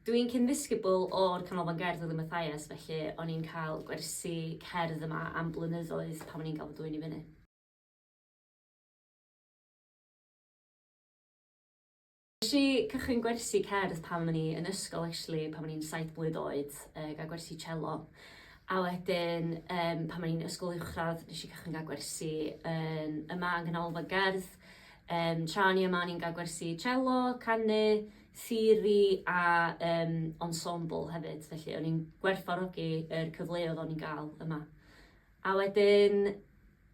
Dwi'n cyn-ddisgybl o'r Canolfan Gerdd William Mathias felly o'n i'n cael gwersi cerdd yma am blynyddoedd pan o'n i'n cael fy dwyn i fyny. Nes i cychwyn gwersi cerdd pan o'n i yn ysgol actually pan o'n i'n saith mlwydd oed yy ga'l gwersi cello a wedyn yym pan o'n i'n ysgol uwchradd nesh i cychwyn ga'l gwersi yn yma yn Nghanolfan Gerdd yym tra o'n i yma o'n i'n ga'l gwersi cello, canu, theori a yym ensemble hefyd felly o'n i'n gwerthfawrogi yr cyfleoedd o'n i'n ga'l yma. A wedyn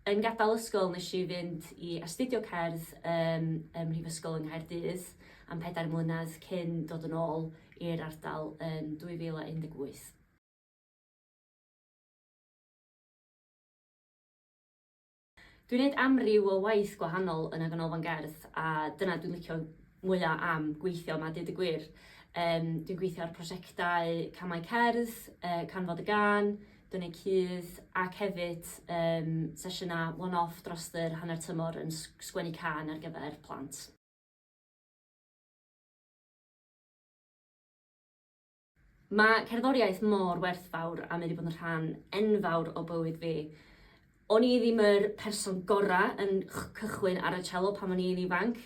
yn gadael ysgol nes i fynd i astudio cerdd yym ym Mhrifysgol yng Nghaerdydd am pedair mlynedd cyn dod yn ôl i'r ardal yn 2018. Dwi'n neud amryw o waith gwahanol yn y Ganolfan Gerdd a dyna dwi'n licio mwya am gweithio 'ma deud y gwir. Yym dwi'n gweithio ar prosiectau Camau Cerdd, yy Canfod y Gân, Dwyneg Cudd ac hefyd yym sesiyna one off drost yr hanner tymor yn sgwennu cân ar gyfer plant. Mae cerddoriaeth mor werthfawr a mae 'di bod yn rhan enfawr o bywyd fi. O'n i ddim yr person gora' yn cychwyn ar y cello pan o'n i'n ifanc.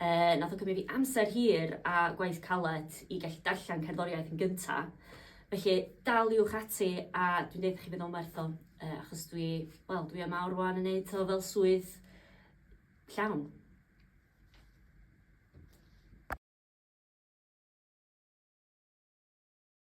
Yy nath o cymryd fi amser hir a gwaith caled i gallu darllen cerddoriaeth yn gynta. Felly daliwch ati a dwi'n deud chi fydd o'n werth o yy achos dwi wel dwi yma rŵan yn neud o fel swydd llawn.